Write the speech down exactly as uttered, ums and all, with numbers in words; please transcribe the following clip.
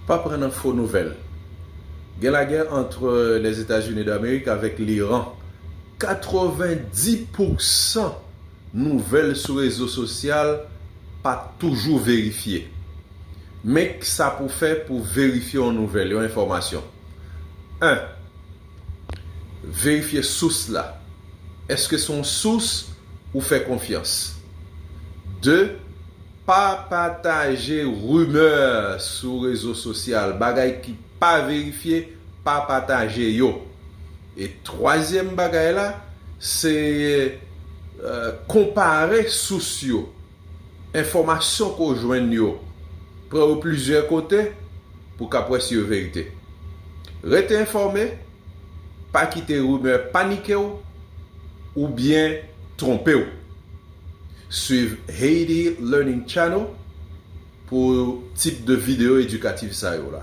Pa pran nan fo nouvèl. Gen lagè ant Lèzetazini d'Amerik avèk Liran. Katrevendis pousan nouvèl sou rezo sosyal pa toujou verifye. Men sa pou fè pou verifye yon nouvèl, yon enfòmasyon. En, verifye sous la. Èske se yon sous ou fè konfyans? De, pa pataje rimè sou rezo sosyal, bagay ki pa verifye, pa pataje yo. E twazyèm bagay la, se, euh, konpare sous yo. Enfòmasyon ke w jwenn yo, pran yo plizyè kote pou w kab wè si yo verite. Rete enfòme, pa kite rimè panike w oubyen twonpe w. Swiv Haiti Learning Channel pou tip de videyo edikatif sa yo la.